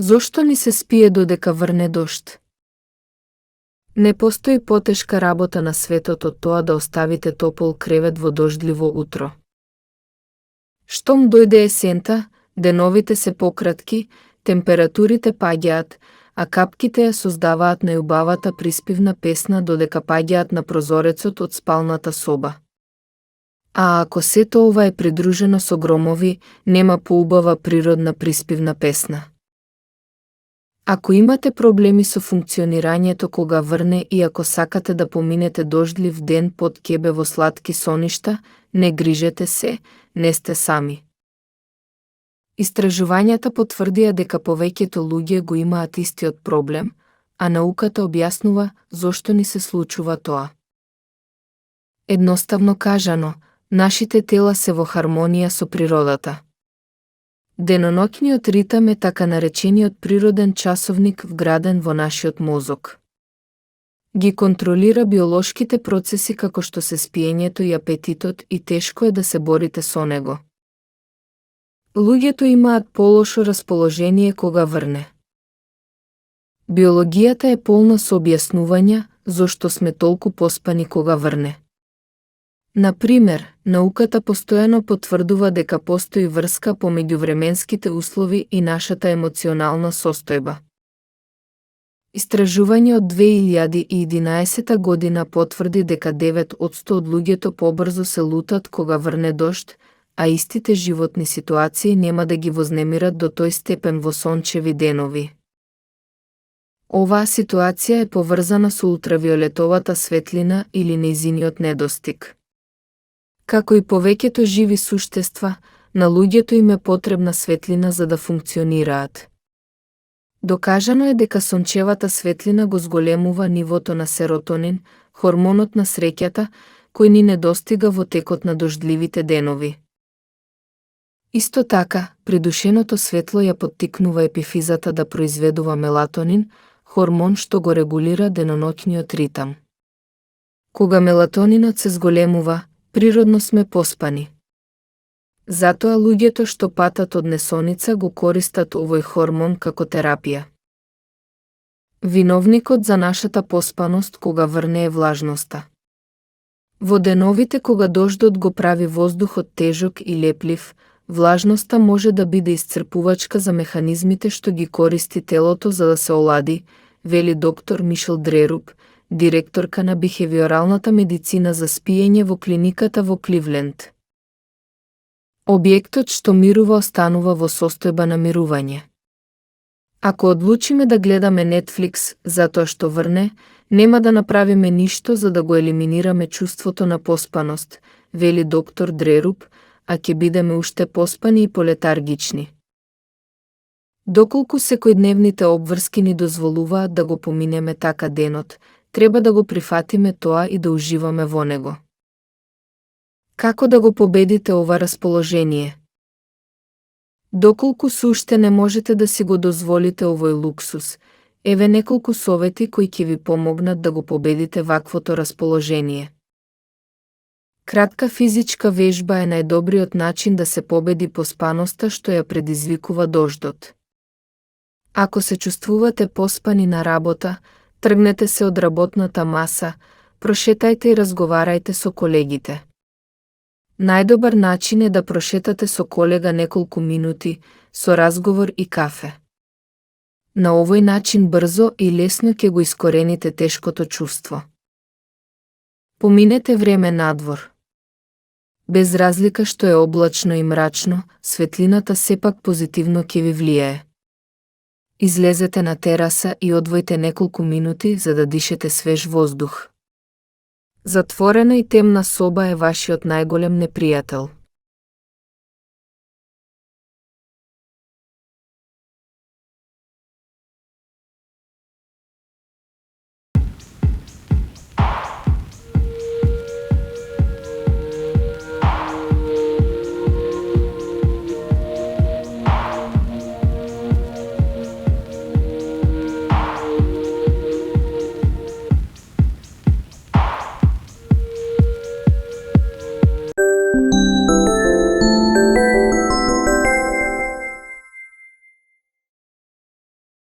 Зошто ни се спие додека врне дожд? Не постои потешка работа на светот од тоа да оставите топол кревет во дождливо утро. Штом дојде есента, деновите се пократки, температурите паѓаат, а капките ја создаваат најубавата приспивна песна додека паѓаат на прозорецот од спалната соба. А ако сето ова е придружено со громови, нема поубава природна приспивна песна. Ако имате проблеми со функционирањето кога врне и ако сакате да поминете дождлив ден под ќебе во сладки соништа, не грижете се, не сте сами. Истражувањата потврдија дека повеќето луѓе го имаат истиот проблем, а науката објаснува зошто ни се случува тоа. Едноставно кажано, нашите тела се во хармонија со природата. Деноноќниот ритам е така наречениот природен часовник вграден во нашиот мозок. Ги контролира биолошките процеси како што се спиењето и апетитот и тешко е да се борите со него. Луѓето имаат полошо расположение кога врне. Биологијата е полна со објаснувања зошто сме толку поспани кога врне. Например, науката постојано потврдува дека постои врска помеѓу временските услови и нашата емоционална состојба. Истражување од 2011 година потврди дека 9% од луѓето побрзо се лутат кога врне дожд, а истите животни ситуации нема да ги вознемират до тој степен во сончеви денови. Оваа ситуација е поврзана со ултравиолетовата светлина или нејзиниот недостиг. Како и повеќето живи суштества, на луѓето им е потребна светлина за да функционираат. Докажано е дека сончевата светлина го зголемува нивото на серотонин, хормонот на среќата, кој ни недостига во текот на дождливите денови. Исто така, придушеното светло ја поттикнува епифизата да произведува мелатонин, хормон што го регулира деноноќниот ритам. Кога мелатонинот се зголемува, природно сме поспани. Затоа луѓето што патат од несоница го користат овој хормон како терапија. Виновникот за нашата поспаност кога врне е влажноста. Во деновите кога дождот го прави воздухот тежок и леплив, влажноста може да биде исцрпувачка за механизмите што ги користи телото за да се олади, вели доктор Мишел Дреруб, директорка на бихевиоралната медицина за спиење во клиниката во Кливленд. Објектот што мирува останува во состојба на мирување. Ако одлучиме да гледаме Netflix затоа што врне, нема да направиме ништо за да го елиминираме чувството на поспаност, вели доктор Дреруб, а ќе бидеме уште поспани и полетаргични. Доколку секојдневните обврски ни дозволуваат да го поминеме така денот, треба да го прифатиме тоа и да уживаме во него. Како да го победите ова расположение? Доколку суште не можете да си го дозволите овој луксус, еве неколку совети кои ќе ви помогнат да го победите ваквото расположение. Кратка физичка вежба е најдобриот начин да се победи поспаноста што ја предизвикува дождот. Ако се чувствувате поспани на работа, тргнете се од работната маса, прошетајте и разговарајте со колегите. Најдобар начин е да прошетате со колега неколку минути, со разговор и кафе. На овој начин брзо и лесно ќе го искорените тешкото чувство. Поминете време надвор. Без разлика што е облачно и мрачно, светлината сепак позитивно ќе ви влијае. Излезете на тераса и одвојте неколку минути за да дишете свеж воздух. Затворена и темна соба е вашиот најголем непријател.